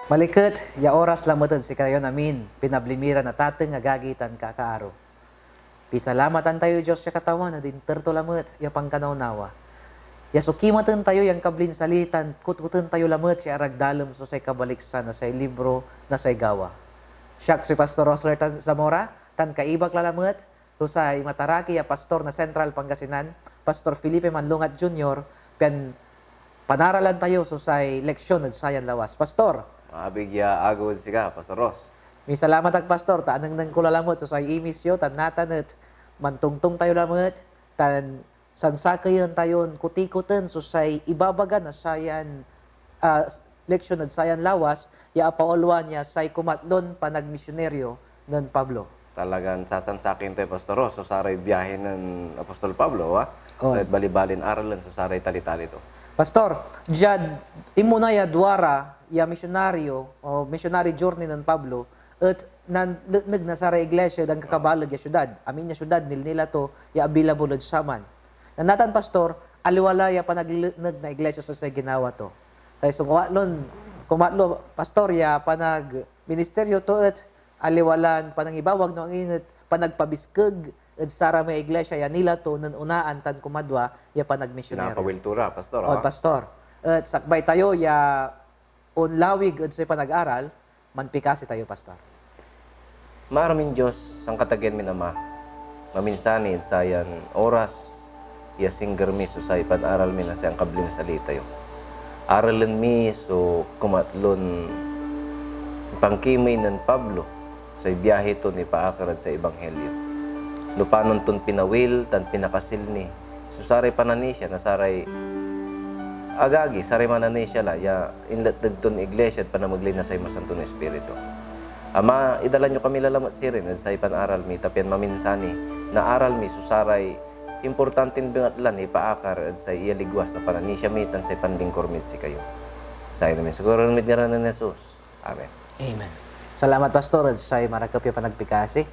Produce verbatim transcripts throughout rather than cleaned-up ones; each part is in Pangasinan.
Maliket ya oras lamet ed sikayon amin, pinabli mi ran atateng, agagi, tan kakaaro. Pisalamatan tayoy Dios ya Katawan ed inter to lamet ya pankanawnawa, ya so kimaten tayo yan kablin sali tan kutkuten tayo lamet ya aragdalem so say kabaliksan na say libro na say Gawa. Siak si Pastor Rosler Tan-, Zamora, tan kaibak la lamet so say mataraki ya pastor na Central Pangasinan, Pastor Felipe Manlungat Junior, pian panaralan tayo so say leksyon ed sayan lawas. Pastor! Maabig ya agew ed sika, Pastor Ros. Misalamat ak, Pastor, ta anengneng ko la lamet so say imis yo, tan natan et mantongtong tayo lamet, tan sansakeyen tayon kutikoten so say ibabaga na sayan, ah, leksyon ed sayan lawas ya apaolwan ya say kumatlon panagmisioneryo nen Pablo. Talagan sasansakeyen tayo, Pastor Ros, so saray biahe nen Apostol Pablo, a? On. Kaya't balibalin aralen so saray talitali to. Pastor, diad inmona ya duara ya misionaryo o missionary journey nen Pablo et nanletneg na saray iglesia ed ankakabaleg ya siudad. Amin ya siudad nilnila to ya available ed saman. Natan, Pastor, aliwa la ya panagletneg na iglesia so say ginawa to. Say so kumatlon, kumatlo, Pastor, ya panagministeryo to et aliwa lan panangibawag no ag ingen et panagpabiskeg ed saramay iglesia ya nila to nen onaan tan kumadwa ya panagmisionaryo. Pinapawil to ra, Pastor, On, ah. Pastor. Et sakbay tayo ya onlawig ed say panag-aral, manpikasi tayo, Pastor. Maaramin Dios, Sankatagean min Ama, maminsani ed sayan oras ya singger mi so say panaral mi na say ankablin salita yo. Aralen mi so kumatlon pankimey nen Pablo, say biahe to nipaakar ed say Ebanghelyo. No panon ton pinawil tan pinakasil ni so saray pananisia na saray agagi, saray mananisia la ya inletneg ton iglesia ed panamegley na say Masanton Ispiritu. Ama, idala nyo kami lalamet sirin ed say panaral mi, ta pian maminsani, naaral mi so saray importantin bengatlan nipaakar ed say iyaligwas na pananisia mi tan say panlingkur mid sikayo. Sayan amin so gagawaen mid ngaran nen Jesus. Amen. Amen. Salamat, Pastor, ed say marakep ya panagpikasi.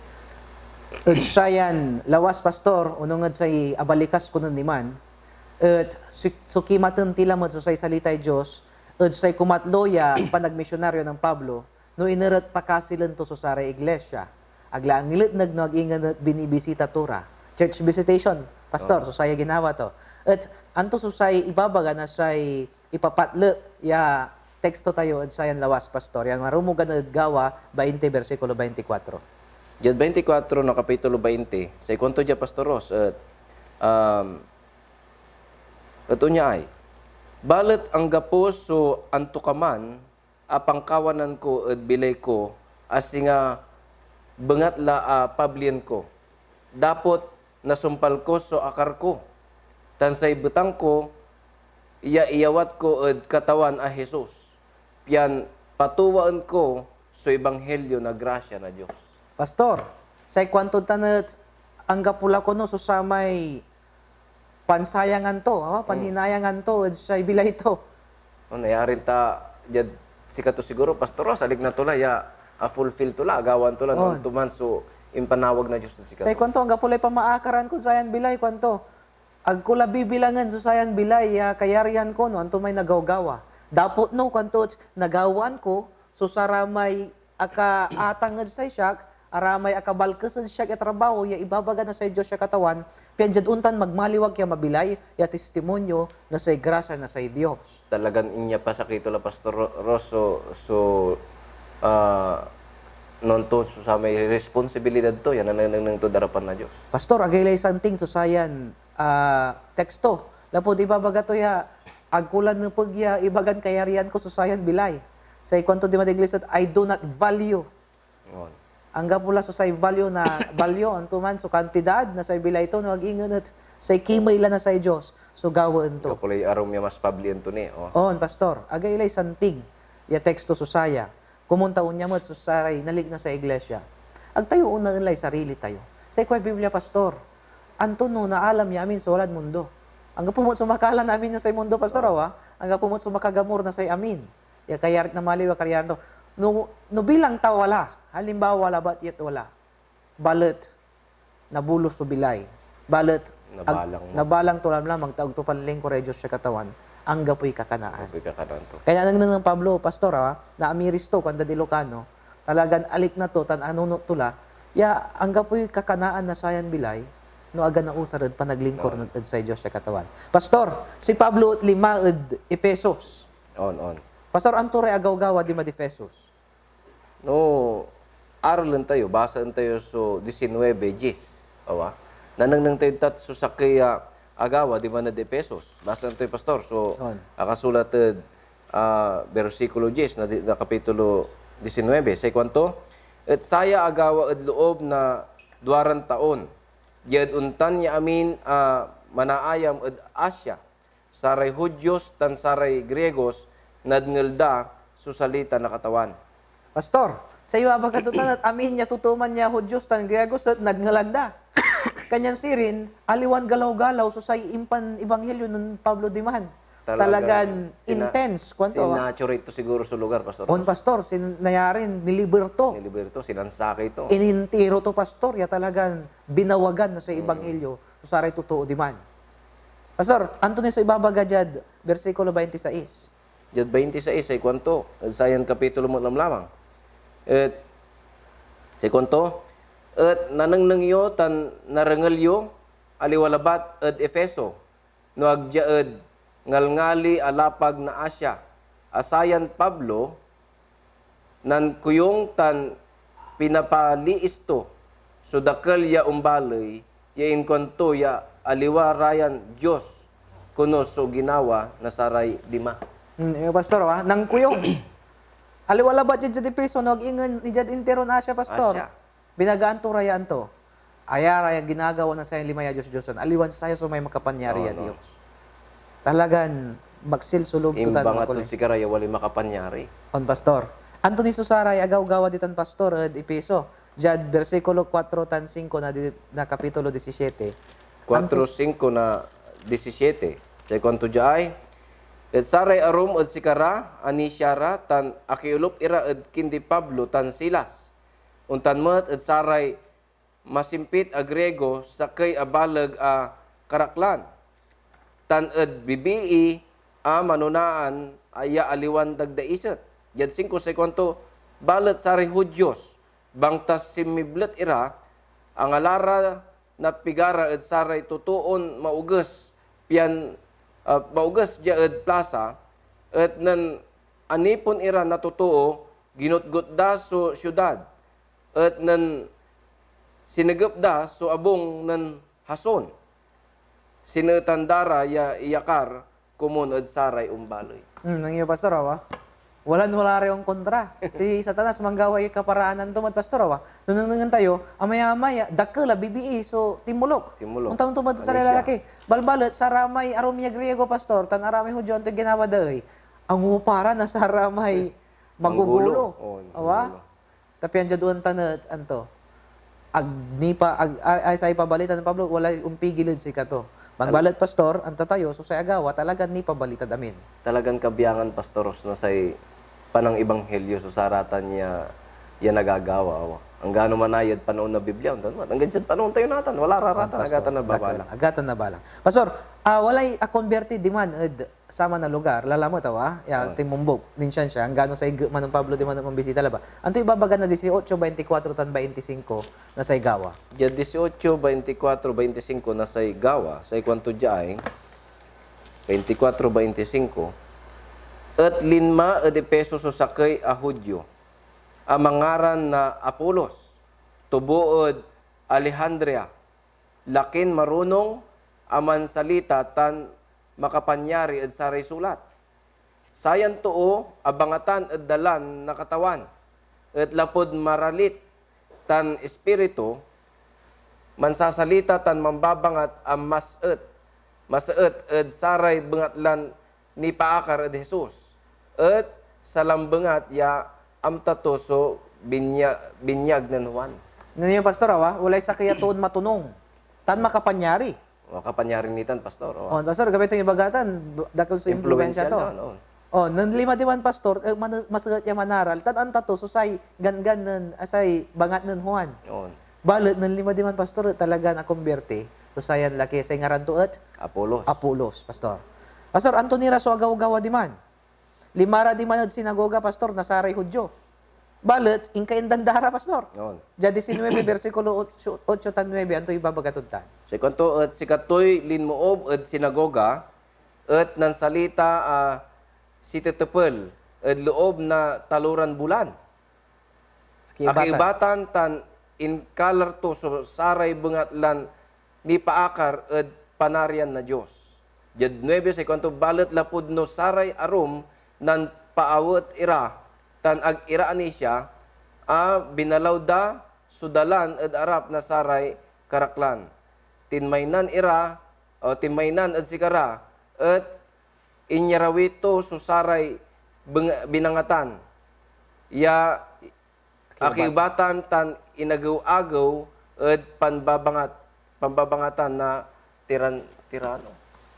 Ed sayan lawas, Pastor, onung ed say abalikas ko nen diman, et si-, so kimaten ti lamet so say salitay Dios ed say kumatlo ya panagmisionaryo nen Pablo, no iner et pakasilen to so saray iglesia. Ag la angiletneg no ag ingen et binibisita to ra. Church visitation, Pastor, Oo. so saya ginawa to. Et anto so say ibabaga na say ipapatlep ya teksto tayo ed sayan lawas, Pastor, yan marumogan ed Gawa bainte, bersikulo baintikwatro. Diad baintikwatro na kapitulo bainte, say kuanto dia, Pastor Ros, et, um, et onya ay, balet anggapo so antokaman a pankawanan ko ed bilay ko a singa bengatla a pablien ko, dapot nasumpal ko so akar ko, tan say betang ko ya iyawat ko ed Katawan a Jesus, pian patuwaen ko so ebanghelio na grasia na Dios. Pastor, say kuantod tan et anggapo la kono so samay pansayangan to, oh, Hmm. panhinayangan to ed say bilay to. Oh, nayarin ta diad sikato siguro, Pastor Ros, alikna to la ya, ah, fulfill to la, agawan to la, no On. antoman so impanawag na Dios ed sikato. Say kuanto, anggapo lay pamaakaran kod sayan bilay, kuanto, "Ag ko la bibilangen so sayan bilay ya kayarian ko no anto may nagawgawa. Dapot no," kuanto, "nagawaan ko so saramay akaatang ed say siak, aramay akabalkes ed siak ya trabaho ya ibabaga na say Dios ya Katawan, pian diad ontan magmaliw ak ya mabilay ya testimonyo na say grasya na say Dios." Talagan inyapasakey to la, Pastor Ro-, Ros, so, so, ah, nonto so samay responsibilidad to ya nanenengneng tod arapan na Dios. Pastor, agaylay santing so sayan, ah, teksto. Lapud ibabaga to ya, "Ag ko la nepeg ya ibagan kayarian ko so sayan bilay." Say kuanto diman ed iglesia, "I do not value." On. Anggapo la so say value na, value, antoman so kantidad na say bilay to, no ag ingen et say kimey la na say Dios so gawaen to. Anggapo lay arum ya mas pablien to ni, oh. On, Pastor. Agaylay santing ya teksto so saya. Komon ta onya met so saray nalikna say iglesia. Ag tayo onaen lay sarili tayo. Say kuay Biblia, Pastor, "Anto no naalam ya amin so walad mundo?" Anggapo met so makalan amin na say mundo, Pastor, Oh. awa? Anggapo met so makagamur na say amin ya kayar-, na maliw a kayarian to. No, no bilang ta wala, halimbawa, labat yet wala. Balet, nabulos so bilay. Balet, ag-, Nabalang mo. nabalang to lamlamang ta agto panlingkuray Dios ya Katawan. anggapoy kakanaan. Anggapoy kakanaan to. Kaya nanengneng nen Pablo, Pastor, ah, naamiris to, kuandad Ilocano, talagan alikna to tan anunot to la, ya anggapoy kakanaan na sayan bilay no aga nausar ed panaglingkor ed say Dios ya Katawan. Pastor, si Pablo et linma ed Efesos. On, on. Pastor, anto ray agawgawa dimad Efesos? No aralen tayo, basaen tayo so diecinuebe diez, awa? Nanengneng tayo tat so sakey a agawa diman ed Efesos. Basaen tayo, Pastor, so On. akasulat ed, ah, bersikulo diez na di, na kapitulo diecinuebe. Say kuanto, "Et saya agawa ed loob na duaran taon, diad ontan ya amin a manaayam ed Asia, saray Judios tan saray Griegos nadngel da so salita na Katawan." Pastor, say ibabaga to tan et amin ya totoo man ya Judios tan Griegos et nadngelan da. Kanyan sirin, aliwan galaw-galaw so say impan-ebanghelyo nen Pablo diman. Talagan Talagan sina-, intense, kuanto, ah. sinaturate to siguro so lugar, Pastor On, Ros. Pastor, sin-, nayarin niliber to. Niliber to, sinansakay to. Inintiro to, Pastor, ya talagan binawagan na say Mm. ebanghelyo so saray totoo diman. Pastor, anto ni so ibabaga diad bersikulo twenty-six? Diad twenty-six ay kuanto, ed sayan kapitulo met lamlamang. Et say kuanto, "Et nanengneng yo tan narengel yo, aliwa labat ed Efeso, no ag dia ed ngalngali a lapag na Asia, a sayan Pablo, nankuyong tan pinapaliis to so dakel ya ombaley ya inkuanto ya aliwa ra yan dios, kono so ginawa na saray lima." Hmm, eh, Pastor, ah, nankuyong. Aliwa labat diad, diad Efeso, no ag ingen diad interon Asia, Pastor. Asia. Binagaan to ra ya anto? Aya ra ya ginagawa na sayan lima ya dios-diosan, aliwan saya so may makapanyari ya Dios. Talagan maksil so loob to tan Imbangat makulay. tod sikara ya walay makapanyari. On, Pastor. Anto ni so saray agawgawa ditan, Pastor, ed Efeso? Diad bersikulo kuatro tan singko na di, na kapitulo disisiete. Kuatro singko na disisiete. Say kuanto diay, "Et saray arum ed sikara anisia ra tan akiolup ira ed kindi Pablo tan Silas. Ontan met ed saray masimpit a Griego sakey a baleg a karaklan, tan ed bibii a manonaan a ya aliwan dagdaiset." Diad singko say kuanto, "Balet saray Judios, bangta sinmiblet ira, angala ra na pigara ed saray totoon mauges, pian, ah, mauges dia ed plasa, et nen anipon ira na totoo, ginotgot da so siudad, et nen sinegep da so abung nen Jason, sineetan da ra ya iyakar komun ed saray ombaley." Hmm, nangiyo, Pastor, awa. Walan-wala ray onkontra. Si Satanas manggaway kaparaanan to met, Pastor, awa. No nengnengen tayo, amayamay, dakel a bibii so tinmoluk. Tinmoluk. Ontan to met saray Alicia. lalaki. Balbalet, saramay arum ya Griego, Pastor, tan aramay Judio, antoy ginawa da ey? Angupa ra na saramay magugulo. Magugulo. Oo, Awa? magugulo. Ta pian diad ontan et, anto? Ag nipa-, ag, ay, ay say pabalita nen Pablo, walay ompigil ed sikato. Manbalet, Pastor, anta tayo, so say agawa, talagan nipabalitad amin. Talagan kabiangan, Pastor Ros, na say panangibanghelyo so saratan ya, ya nagagawa, awa. Anggano manaya ed panaon na Biblia, ontan met. Anggad diad panaon tayo natan, wala ra ratan, Pastor. agatan na babalang. Dakal, agatan na balang. Pastor, ah, walay akonberti diman ed saman a lugar, lalamet, awa, ya, Ah. tinmumbok, ninsiansia, anggano say ge-, man nen Pablo diman et manbisita labat. Antoy ibabaga na dieciocho veinticuatro tan veinticinco na say gawa? Dia dieciocho veinticuatro veinticinco na say gawa, say kuanto dia ay, veinticuatro veinticinco, "Et linma ed Efeso so sakey a Judio a mangaran na Apolos, tubo ed Alejandria, lakin marunong a mansalita tan makapanyari ed saray sulat. Sayan too abangatan ed Dalan na Katawan, et lapud maralit tan Ispiritu, mansasalita tan mambabangat a maset, maseet ed saray bengatlan nipaakar ed Jesus, et salambengat ya amta to so binya-, binyag nen Juan." Nen yo, Pastor, awa, walay sakey a toon matonung tan makapanyari. Makapanyari nitan, Pastor, awa. Oh, Pastor, gabay ton ibaga tan, dakel so impluwensya to. Impluwensya na, no? Oh, nen linma diman, Pastor, eh, man-, maseet ya manaral, tan anta to so say ganggan nen, ah, say bangat nen Juan. On. Balet nen linma diman, Pastor, et talagan akumbirti so sayan laki, say ngaran to et Apolos. Apolos, Pastor. Pastor, anto ni ra so agawgawa diman? Lima ra diman ed sinagoga, Pastor, na saray Judio. Balet, inkaindan da ra, Pastor. On. Diad diecinuebe, bersikulo otso, otso tan nuebe, antoy ibabaga tod tan? Say kuanto et sikatoy linmoob ed sinagoga, et nansalita a sitetepel ed loob na taloran bulan. Akiibatan. Akiibatan tan inkalar to so saray bengatlan nipaakar ed Panarian na Dios. Diad nuebe say kuanto, "Balet lapud no saray arum nanpaawet ira tan ag ira anisia, a binalaw da so dalan ed arap na saray karaklan. Tinmaynan ira, o tinmaynan ed sikara, et inyarawi to so saray beng-, binangatan ya akiibatan tan inagew-agew ed panbabangat, panbabangatan na tiran-, tirano."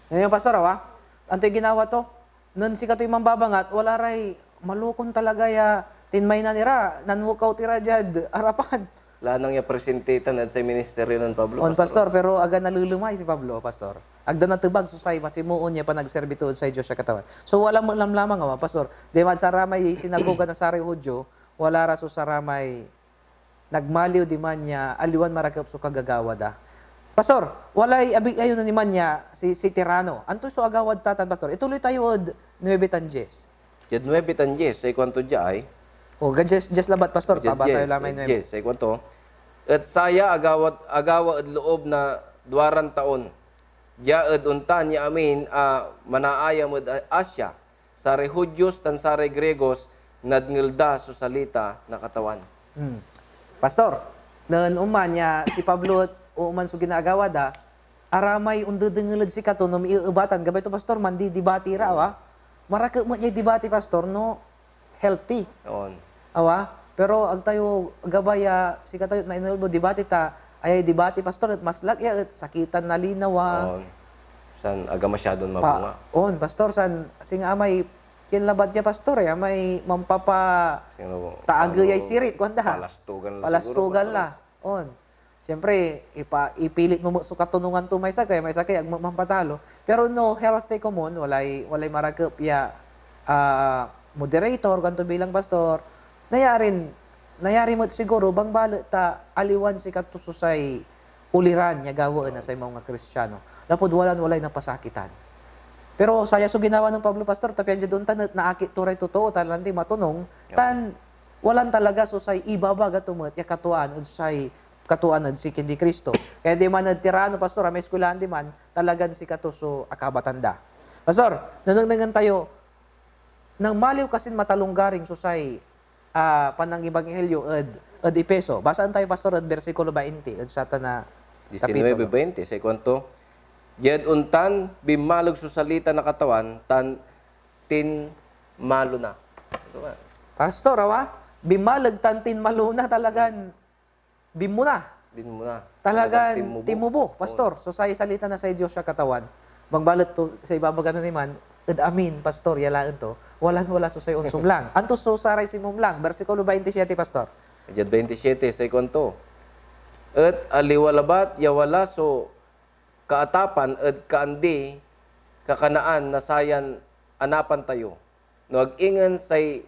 Ngayon, Pastor, awa, antoy ginawa to? Nen sikatoy mambabangat, wala ray malokon talaga ya tinmaynan ira, nanworkout ira diad arapan. Lanang ya presente tan ed say ministeryo nen Pablo, On, Pastor. Pastor, pero aga nalelemay si Pablo, Pastor. Agda natebag so say masimoon ya panagserbi to ed say Dios a Katawan. So, wala met lamlamang, awa, Pastor. Diman saramay sinagoga na saray Judio, wala ra so saramay nagmaliw diman ya aliwan marakep so kagagawa da. Pastor, walay abig ayo na niman ya si, si Tirano. Anto so agawad tatan, Pastor? Ituloy tayo ed nuebe tan dies. Diad nuebe tan dies, say kuanto dia ay, O, ga dies, dies labat, Pastor. Diad Pabasa dies, yo lamay diad nuebe. Dies, say kuanto, "Et saya agawat, agawa ed loob na duaran taon, dia ed ontan ya amin a manaayam ed A-, Asia, saray Judios tan saray Griegos nadngel da so salita na Katawan." Hmm. Pastor, nen oman ya si Pablo et oman so ginagawa da, aramay ondedengel ed sikato no miebatan. Gabay to, Pastor, mandidibati ra, awa. Marakep met yay dibati, Pastor, no healthy. On. Awa? Pero ag tayo gabay a sikatayo et mainelbo dibati ta ayay dibati, Pastor, et maslak ya et sakitan na linawa. On. San aga masyadon Pa-, mabunga. On, Pastor, san singa amay kinlabat ya, Pastor, ya may mampapa-, Sino, taagey ay ano, sirit, kuanda. Palastugan la siguro, Palastugan Pastor. La. On. Siyempre, ipa-, ipilit mo met so katonungan to may sakey, may sakey agmo mampatalo. Pero no healthy komon, walay, walay marakep ya, ah, moderator, kuanto bilang pastor, nayarin, nayari met siguro, bangbalet ta aliwan sikato so say uliran ya gawaen na say maong a Kristiano. Lapud walan walay napasakitan. Pero saya so ginawa nen Pablo, Pastor, ta pian diad ontan et naakit to ray totoo, ta lanti matonung, Yeah. tan walan talaga so say ibabaga to met ya katuaan ed say katuaan ed sikin di Cristo. Kaya diman ed Tirano, Pastor, amay eskwelahan diman, talagan sikato so akabatan da. Pastor, nanengnengen tayo, nagmaliw kasin matalonggaring so say, ah, panangibanghelyo ed, ed Efeso. Basaen tayo, Pastor, ed bersikulo bainte, ed satan a Diecinuebe kapitulo. Bainte, say kuanto, "Diad ontan, binmaleg so salita na Katawan, tan tinmalo na." Ito nga. Pastor, awa? Binmaleg tan tinmalo na, talagan binmuna. Binmuna. Talagan Talagan timubo. timubo, Oo. Pastor. So, say salita na say Dios ya Katawan. Bangbalet to, say ibabaga na niman, ed amin, Pastor, ya laen to, walan-wala so say onsumlang. Anto so saray sinmumlang? Bersikulo bainte siete, Pastor. Diad bainte siete, say kuanto, "Et aliwa labat ya wala so kaatapan ed kaandi, kakanaan na sayan anapan tayo, no ag ingen say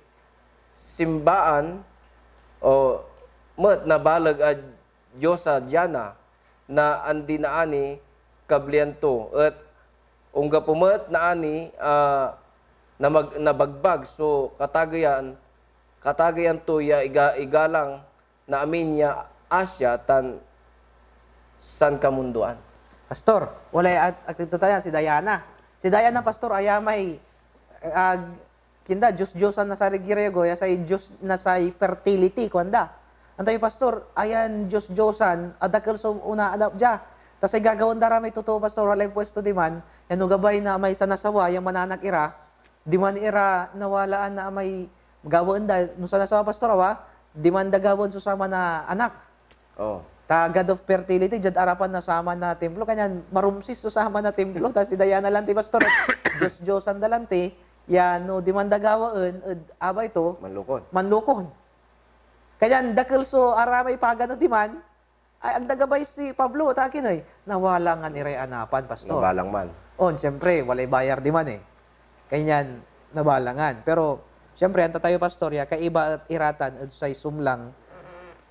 simbaan o met na baleg a diosa Diana na andi naani kablian to, et onggapo met naani a namag-, nabagbag so katageyan, katageyan to ya iga-, igalang na amin ya Asia tan sankamundoan." Pastor, walay at-, atito tayo, si Diana. Si Diana, Pastor, aya may, ag, kinda, dios-diosan na saray Griego, ya say dios na say fertility, kuanda. Antayo, Pastor, ayan dios-diosan, a dakel so onaanap dia. Ta say gagawaen da ra may totoo, Pastor, walay puesto diman, yan no gabay na may sanasawa, yan mananak ira, diman ira nawalaan na amay gawaen da, no sanasawa, Pastor, awa, diman da gawaen so saman a anak. Oh. Ta God of fertility, diad arapan na saman a templo, kanyan marumsis so saman a templo, ta si Diana lanti, Pastor, et dios-diosan da lanti, ya no diman da gawaen ed abay to, Manlokon. manlokon. Kanyan dakel so aramay pagano diman, ay, ag da gabay si Pablo, ta akin ey, nawala ngan iray anapan, Pastor. Nabalang man. On, siyempre, walay bayar diman eh. Kanyan nabalangan. Pero, siyempre, anta tayo, Pastor, ya kaiba et iratan ed say sumlang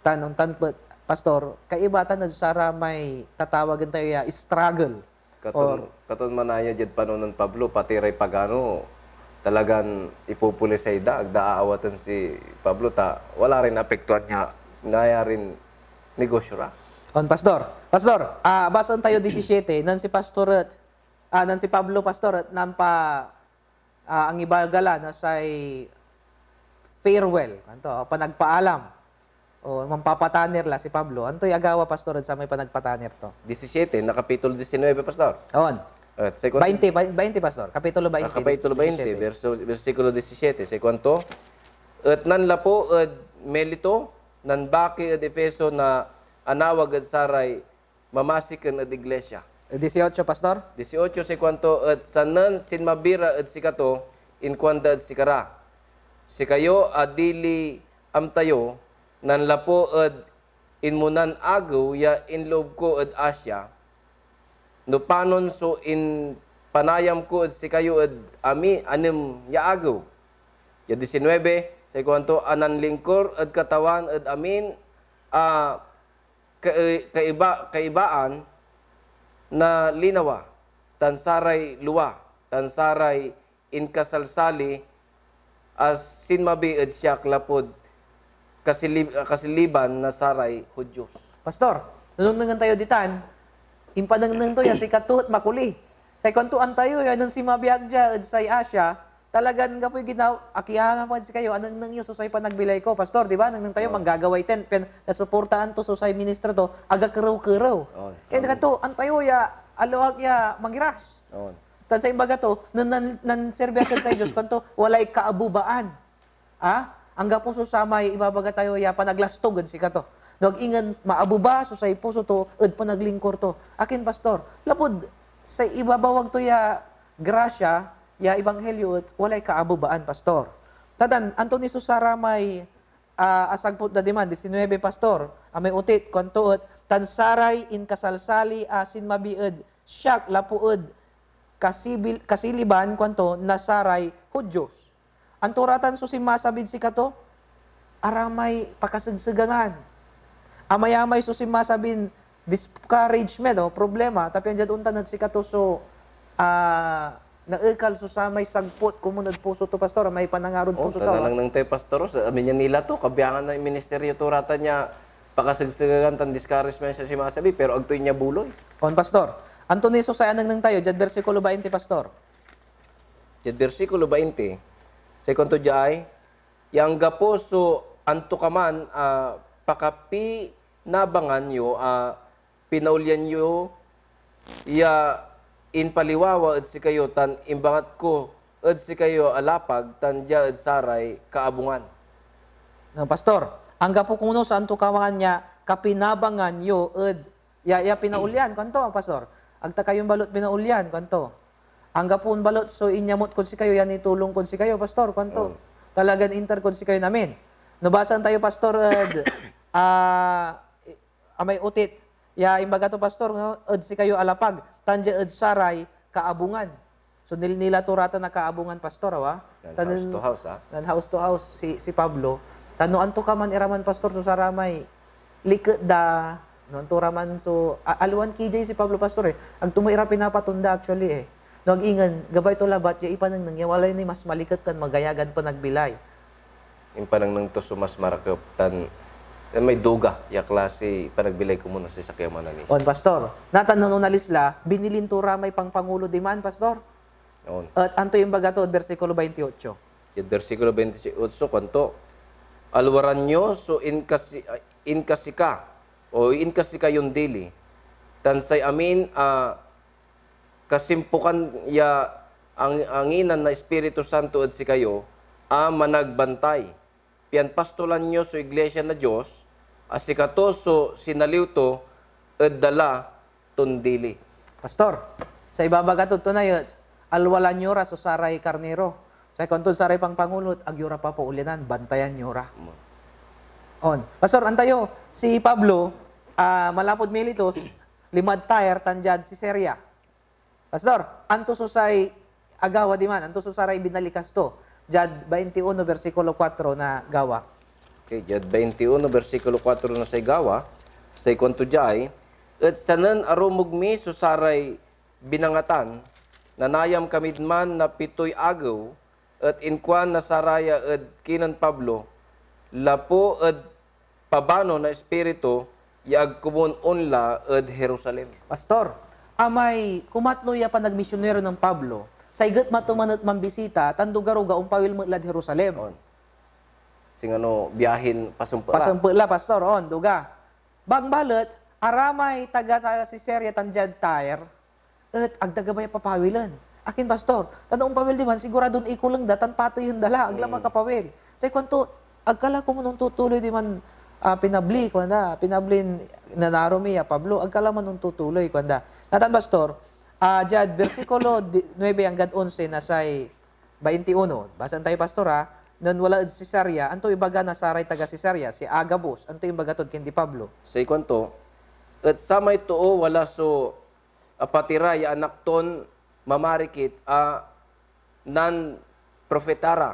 tan ontan pet, Pastor, kaiba tan ed saramay tatawagen tayo ya struggle. Katon, Or katon manaya diad panon nen Pablo, pati ray pagano, talagan ipupulisay da, agda aawaten si Pablo, ta wala rin apektuan ya nayarin negosyo ra. On, Pastor. Pastor, ah, basaen tayo disisiete, nen si Pastor et, ah, nen si Pablo, Pastor, et nampa-, ah, angibaga la na say farewell, anto, panagpaalam. O, manpapatanir la si Pablo. Antoy agawa, Pastor, ed samay panagpatanir to? Disisiete na kapitulo diecinuebe, Pastor. On. Et say kuan- Bainte, ba-, bainte, Pastor. Kapitulo bainte, Ah, kapitulo bainte, disisiete. Berso, bersikulo disisiete. Say kuanto, "Et nanlapu ed Mileto, nanbaki ed Efeso na anawag ed saray mamasiken ed iglesia." Dieciocho, Pastor? Dieciocho, say kuanto, et sanen sinmabi ra ed sikato, inkuanda ed sikara, "Sikayo a dili amtayo, nanlapu ed inmonan agew ya inloob ko ed Asia, no panon so impanayam ko ed sikayo ed ami-, anem ya agew." Ya diecinuebe, say kuanto, a nanlingkur ed Katawan ed amin a kai-, kaiba-, kaibaan na linawa, tan saray lua, tan saray inkasalsali a sinmabi ed siak lapud kasilib-, kasiliban na saray Judios. Pastor, nunengnengen tayo ditan, impanengneng to ya sikato et makuli. Say kuanto, "Antayo ya nen sinmabi ak dia ed say Asia, talagan anggapoy ginaw-, akiangan ko ed sikayo, anengneng yo so say panagbilay ko." Pastor, di ba? Nengneng tayo, Oo. manggagaway tent, pian nasuportaan to so say ministro to, aga kerew-kerew. Oo, Kaya tama. kato, "Antayo ya aliwa ak ya mangiras." Oo. Tan say imbaga to, nen nan-, nanserbi ak ed say Dios, kuanto, walay kaabebaan. Ah, anggapo so samay ibabaga tayo ya panaglastog ed sikato. No ag ingen maabeba so say puso to ed panaglingkur to. Akin, Pastor? Lapud say ibabawag to ya grasya, ya ebanghelyo et walay kaabebaan, Pastor. Tatan, anto ni so saramay, ah, asagput da diman? Diecinuebe, Pastor, amay otit, kuanto et, "Tan saray inkasalsali a sinmabi ed siak lapu ed kasibil-, kasiliban," kuanto, "na saray Judios." Anto ratan so sinmasabid sikato? Aramay pakasegsegangan. Amayamay so sinmasabin discouragement o problema, ta pian diad ontan et sikato so, ah, naekal so samay sagput komun ed puso to, Pastor, may panangarod Oh, puso ta to, ah. nanengneng tayo, Pastor Ros, amin ya nila to, kabiangan na ministeryo to ratan ya pakasegsegan tan discouragement so sinmasabi, pero agto inyabuloy. On, Pastor. Anto ni so say anengneng tayo diad bersikulo bainte, Pastor? Diad bersikulo bainte, say kuanto diay, ya anggapo so antokaman a pakapinabangan yo a pinaolyan yo ya impaliwawa ed sikayo tan imbangat ko ed sikayo a lapag tan dia ed saray kaabungan. No, Pastor, anggapo kono so antokaman ya kapinabangan yo ed Ya, ya pinaolyan, kuanto, Pastor? Agta kayon balut pinaolyan, kuanto? Anggapo on balut so inyamot kod sikayo, ya nitulong kod sikayo, Pastor, kuanto? Oh. Talagan inter kod sikayon amin. No, basaen tayo, Pastor, ed, ah, amay otit. Ya, imbaga to, Pastor, no? Ed sikayo a lapag, tan dia ed saray kaabungan. So, nil-, nila to ratan a kaabungan, Pastor, awa? Nan Tan house nen-, to house, ah. nan house to house si, si Pablo. Ta no antokaman iraman, Pastor, so saramay liket da, no antoraman so, a-, aliwan K J si Pablo, Pastor, eh. Agto mo ira pinapatonda, actually, eh. No ag ingen, gabay to labat ya ipanengneng ya walay ni mas maliket tan magayagan panagbilay. Impanengneng to so mas marakep tan, tan may duga ya klasiy panagbilay komun na say sakey a mananisia. On, Pastor. Natan nen onalis la, binilin to ra may pangpangulo diman, Pastor. On. Et antoy imbaga to ed bersikulo baintiotso? Diad bersikulo baintiotso, kuanto, "Alwaran yo so inkasi-, ah, inkasika, o inkasikayon dili, tan say amin a kasimpukan ya ang-, anginan na Ispiritu Santo ed sikayo a managbantay, pian pastolan yo so iglesia na Dios, a sikato so sinaliw to ed dala ton dili." Pastor, say ibabaga tod tunay et alwalan yo ra so saray karnero. Say kuantod saray pangpangulo et ag yo ra papaolyanan, bantayan yo ra. Mm. On. Pastor, antayo, si Pablo, ah, manlapud Mileto, linmad Tyre tan diad Cesarea. Pastor, anto so say agawa diman? Anto so saray binalikas to? Diad twenty-one, bersikulo kuatro na Gawa. Okay, diad twenty-one, bersikulo kuatro na say Gawa, say kuanto diay, "Et sanen arumog mi so saray binangatan, nanayam kamid man na pitoy agew, et inkuan na saraya ed kinen Pablo, 'Lapu ed pabano na Ispiritu ya ag komon onla ed Jerusalem.'" Pastor, amay kumatlo ya panagmisionero nen Pablo, say getma to man et mambisita, tan duga-ruga ompawil met lad Jerusalem. On. Singano biahin pasempet la. Pasempet la, Pastor, on, duga. Bangbalet, aramay taga, taga Cesarea tan diad Tyre, et ag da gabay a papawilen. Akin, Pastor? Ta no ompawil diman, siguradon ikoleng da tan pateyen da la, ag la Mm. makapawil. Say kuanto, "Ag ka la komon ontutuloy diman, ah, pinabli," kuanda, "pinablin nanaro mi ya Pablo, ag ka la man ontutuloy," kuanda. Natan, Pastor, ah, diad bersikulo di-, nuebe anggad onse na say twenty-one. Basaen tayo, Pastor, ha? Nen wala ed Cesarea, anto ibaga na saray taga Cesarea, si Agabus? Anto imbaga tod kindi Pablo? Say kuanto, "Et samay too wala so apatira ya anak ton mamarikit a nanprofeta ra.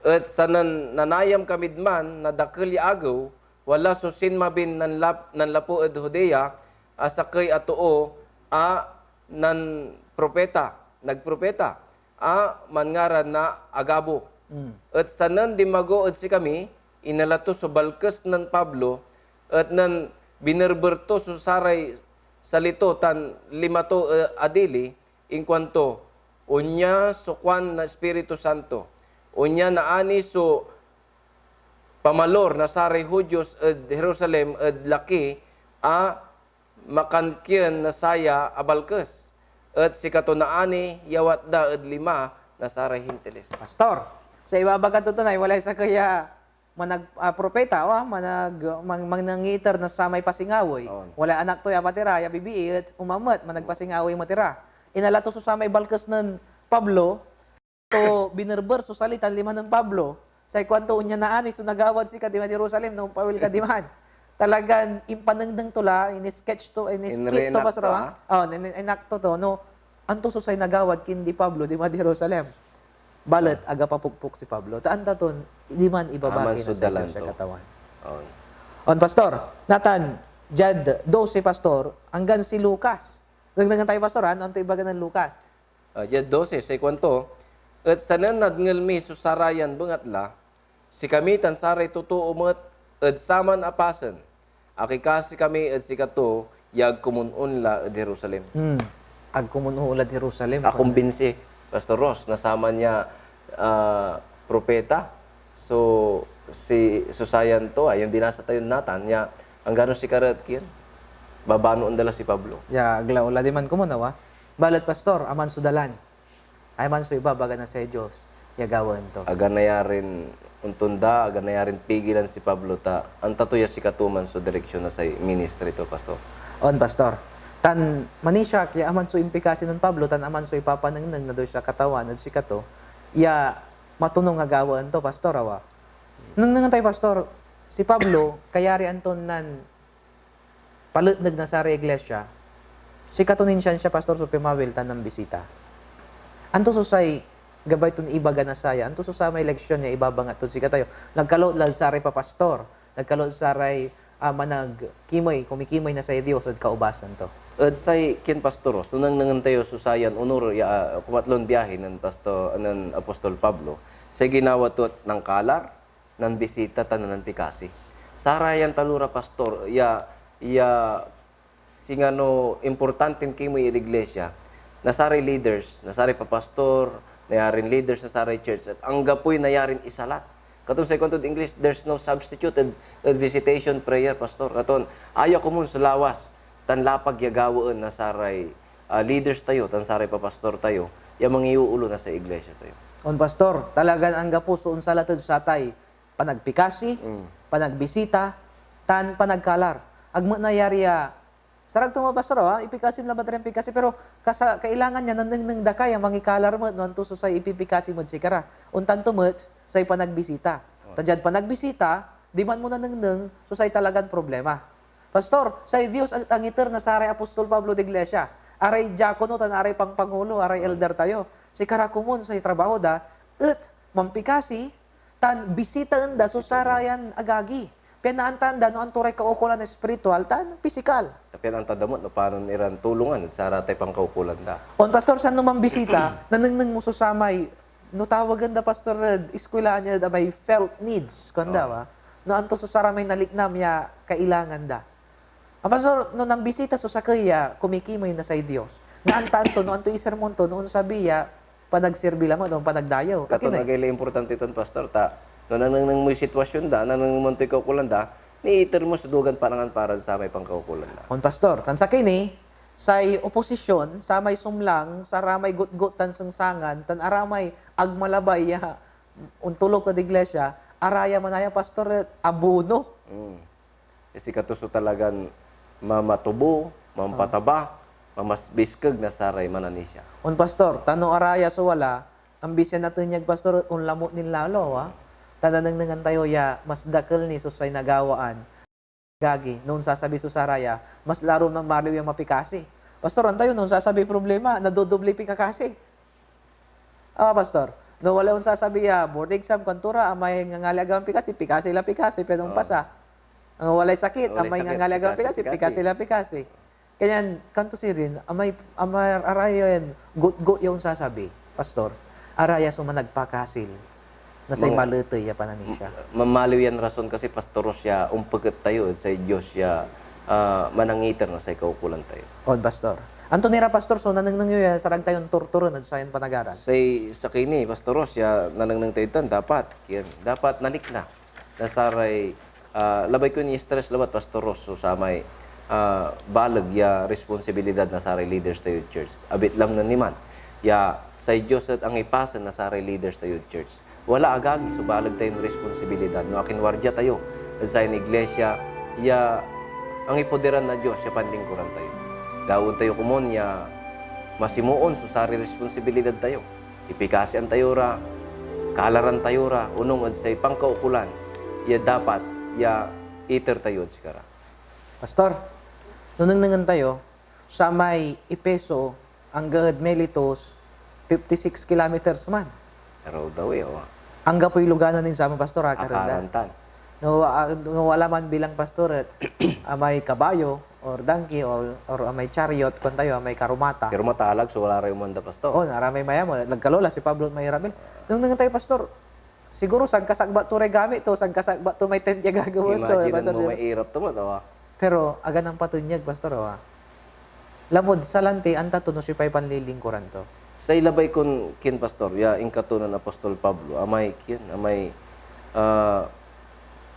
Et sanen nanayam kamid man na dakel ya agew, wala so sinmabin nanlap-, nanlapu ed Judea a sakey a too a nanpropeta, nagpropeta, a manngaran na Agabo. Mm. Et sanen dinmago ed sikami, inala to so balkes nen Pablo, et nen binerber to so saray sali to tan lima to, eh, a dili, inkuanto, 'Onya so kuan na Ispiritu Santo.' Onya naani so pamalor na saray Judios ed Jerusalem ed laki a makankien na saya a balkes, et sikato naani ya awat da ed lima na saray Hentiles." Pastor, say ibabaga to, tanay walay sakey a manag-, ah, propeta, o, ah, manag-, mang-, manangiter na samay pasingawey. On. Walay anak to ya apatira, ya bibii, et onla met, managpasingawey met ira. Inala to so samay balkes nen Pablo, to binerber so sali tan lima nen Pablo. Say kuanto, "Onya naani so nagawad sika diman Jerusalem, no ompawil ka diman." Talagan impanengneng to la, in-sketch to, in-skit to, Pastor, ah. Oh, in-, inakto to, no? Anto so say nagawad kindi Pablo diman Jerusalem? Balet ag apapokpok si Pablo. Ta anta ton diman ibabaki na say Dios ya Katawan. On. On, Pastor. Natan, diad dose, Pastor, anggan si Lucas. Nengnengen tayo, Pastor, ha? Anto ibaga nen Lucas? Ah, diad dose, say kuanto, "Et sanen nadngel mi so sarayan bengatla, sikami tan saray totoo met ed saman a pasen, akikasi kami ed sikato ya ag komon onla ed Jerusalem." Hmm. Ag komon onlad Jerusalem. Akumbinsi, Pastor Ross, na saman ya, ah, propeta, so, si, so sayan to, ah, yung binasa tayo natan, ya, anggano sikara et kien, babanoen da la si Pablo. Ya, ag la onla diman komon, awa. Balet, Pastor, aman so dalan. Ay man so ibabaga na say Dios ya gawaen to. Aga nayarin ontonda, aga nayarin pigilan si Pablo, ta anta to ya sikato man so direksyon na say ministry to, Pastor. On, Pastor. Tan manisiak ya aman so impikasi nen Pablo, tan aman so ipapanengneng na Dios ya Katawan ed sikato, ya matonung a gawaen to, Pastor, awa. Nengnengen tayo, Pastor, si Pablo, kayarian ton nan- paletneg na saray iglesia, sikaton insiansia, Pastor, so pimawil tan nambisita. Anto so say gabay ton ibaga na saya? Anto so samay leksion ya ibabangat tod sikatayo? Nagkaloob lad saray papastor, nagkaloob saray, ah, managkimey, kumikimey na say Dios ed kaubasan to. Ed say kien, Pastor, oh, so nengnengen tayo so sayan onur ya, ah, kumatlon biahe nen Pastor, nen Apostol Pablo, say ginawa to et nangkalar, nanbisita tan nanpikasi. Sarayan talora, Pastor, ya, ya singano importanten kimey ed iglesia, na saray leaders, na saray papastor, nayarin leaders na saray church, et anggapoy nayarin isalat. Katon say kuantod English, "There's no substitute ed, ed visitation prayer, Pastor." Katon, aya komun so lawas tan lapag ya gawaen na saray, ah, leaders tayo tan saray papastor tayo ya mangiuulo na say iglesia tayo. On, Pastor, talagan anggapo so onsalat ed satay panagpikasi, Mm. panagbisita, tan panagkalar. Ag met nayari a, sarag to, Pastor, ah, ipikasim labat ray pikasi, pero kasa-, kailangan ya nanengneng da ka ya mangikalar met no anto so say ipipikasi med sikara. Ontan to met say panagbisita. Oh. Ta diad panagbisita, diman mo nanengneng so say talagan problema. Pastor, say Dios ang, angiter na saray apostol Pablo ed iglesia. Aray diakono tan aray pangpangulo, aray elder tayo, sikara komun say trabaho da et mampikasi tan bisitaen da so sarayan agagi. Pian naantaan da no anto ray kaukolan espiritual tan pisikal. Pian naantaan da met no panon iran tulongan ed saratay pankaukolan da. On, Pastor, san no mambisita, nanengneng mo so samay, no tawagen da, Pastor, ed eskwelahan ya amay felt needs, kuan da, wa? No anto so saramay naliknam ya kailangan da. Ah, Pastor, no nambisita so sakey ya kumikimey na say Dios, naantaan to no antoy isermon to no onsabi ya panagsirbi lamet o panagdayew. Katon akin, eh. Agay la importante ton, Pastor, ta no nanengneng moy sitwasyon da, nanengneng mo antoy kaukolan da, niiter mo so dugan panangan para samay pankaukolan da. On, Pastor, tan sakey ni, say oposisyon, samay sumlang, saramay gotgot tan sengsangan, tan aramay agmalabay ya ontoluk ed iglesia, araya manaya, Pastor, et abono. Mm. Eh, sikato so talagan mamatubo, mampataba, mamasbiskeg na saray mananisia. On, Pastor, ta no araya so wala, ambisan a tenyag, Pastor, et onlamot nin lalo, a? Ta nanengnengan tayo ya mas dakel ni so say nagawaan. Agagi, no onsasabi so saraya, mas laro na maliw ya mapikasi. Pastor, antayo no onsasabi problema, nadodoble pikakasi. Ah, Pastor, no walay onsasabi ya board exam, kuanto ra, amay ngangali agawan pikasi, pikasi la pikasi, pian ompasa. Ah, walay sakit, amay ngangali agawan pikasi, pikasi la pikasi. Kanyan, kuanto sirin, amay, amay arayan gotgot ya onsasabi, Pastor, araya so managpakasil na say maletey ya pananisia. Mamaliw yan rason kasi, Pastor Ros, ya ompeket tayo ed say Dios ya, ah, manangiter na say kaukolan tayo. On, Pastor. Anto ni ra, Pastor, so nanengneng yo ya sarag tayon turturen ed sayan panagaran? Say sakey ni, Pastor Ros, ya nanengneng tayo tan, dapat, yan, dapat nalikna na saray, ah, labay kon i-stress labat, Pastor Ros, so samay, ah, baleg ya responsibilidad na saray leaders tayo ed church. Abitlang nen iman ya say Dios et angipasen na saray leaders tayo ed church. Wala, agagi, so baleg tayon responsibilidad no akin wardia tayo ed sayan iglesia ya angipoderan na Dios ya panlingkuran tayo. Gawaen tayo komun ya masimoon so saray responsibilidad tayo. Ipikasian tayo ra, kaalaran tayo ra, onung ed say pankaukolan ya dapat ya iter tayo ed sikara. Pastor, no nengnengen tayo, samay Efeso, angga ed Miletus, fifty-six kilometers man. Araw daw eh, oh. Anggapoy luganan nin saman, Pastor, akaran da. Akaran tan. No, ah, no wala man bilang, Pastor, et amay kabayo, or donkey, or, or amay chariot, kuan tayo, amay karumata. Pero matalag so wala ray umanda, Pastor. Oh, aramay mayam, nagkalola si Pablo et may Rabil. Nengnengen tayo, Pastor, siguro sagkasagbat to ray gamit to, sagkasagbat to may tent ya gagawaen to, eh, Pastor. Imagine mo, may irap to met, awa. Pero aga nampatenyag, Pastor, awa. Lapud salanti, anta to no siopay panlilingkuran to. Say labay kon kien, Pastor, ya inkato nen Apostol Pablo, amay kien, amay, ah,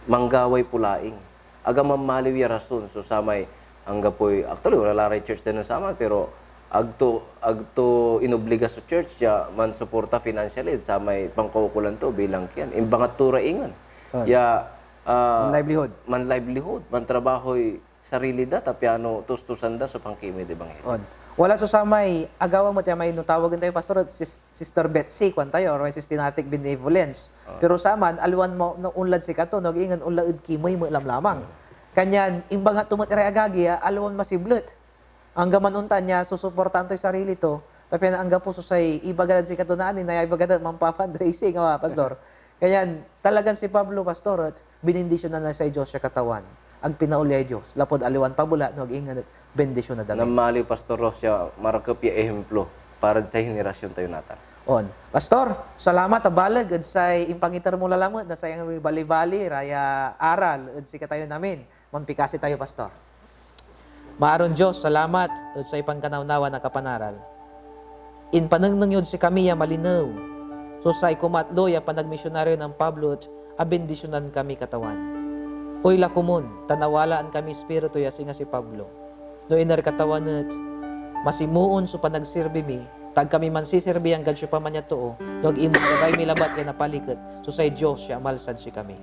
manggaway pulaing. Aga mamaliw ya rason so samay anggapoy, actually, wala la ray church da nen saman, pero ag to, ag to inobliga so church ya mansuporta financially ed samay pankaukolan to bilang kien. Imbangat to ra ingen ya, ah, man-livelihood, mantrabahoy sarili da, ta piano tustusan da so pankimey ed ebanghelyo. On. Wala so samay agawa met ya may, no tawagen tayo, Pastor, et sis-, Sister Betsy, kuan tayo, or may Systematic Benevolence. Ah. Pero saman, aliwan mo, no, onlad sikato, no, ag ingen onla ed kimey met lamlamang. Hmm. Kanyan, imbangat to met iray agagi ya aliwan masiblet. Anggaman ontan ya susuportaan toy sarili to, ta pian anggapo so say ibaga dad sikato naan, ya ibaga da mampa-fundraising, awa, Pastor. Kanyan, talagan si Pablo, Pastor, et binindisyonan na say Dios ya Katawan. Ag pinaolyay Dios, lapud aliwan pabela, no ag ingen et bendisyonan da min. Namaliw, Pastor Ros, ya marakep ya ehemplo para ed say henerasyon tayo natan. On. Pastor, salamat a baleg ed say impangiter mo lalamet na say bali-bali ra ya aral ed sikatayon amin. Mampikasi tayo, Pastor. Maaron Dios, salamat ed say pankanawnawa na kapanaral. Impanengneng yod sikami ya malinew so say kumatlo ya panagmisionaryo nen Pablo et abindisyonan kami, Katawan. Oy la komun, ta nawalaan kami Ispiritu ya singa si Pablo. No iner, Katawan, et masimoon so panagsirbi mi, ta ag kami mansisirbi anggad siopaman ya too, no ag ingen labay mi labat ya napaliket so say Dios ya amalsad sikami.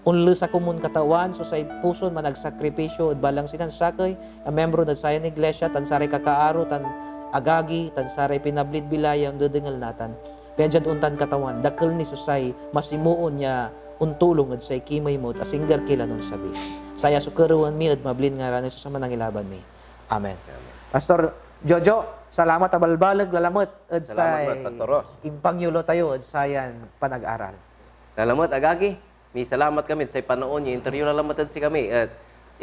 Onlesa komun, Katawan, so say puson managsakripisyo ed balang sinansakey a miembro na sayan iglesia, tan saray kakaaro tan agagi, tan saray pinablid bilay ya ondedengel natan. Pian diad ontan, Katawan, dakel ni so say masimoon ya ontulong ed say kimey mo, ta asingger ki lan onsabi. Saya so kerewen mi ed mablin ngaran nen Jesus a Manangilaban mi. Amen. Amen. Pastor, Jojo, salamat a balbaleg lalamet ed Salamat say met, Pastor Ross. Impanyulo tayo ed sayan panag-aral. Lalamet, agagi, misalamat kami ed say panaon ya inter yo lalamet ed sikami. Et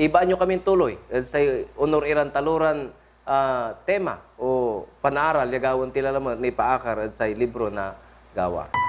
ibaan yo kamin tuloy ed say onor iran taloran ah, tema o panaaral ya gawaen ti lalamet nipaakar ed say libro na Gawa.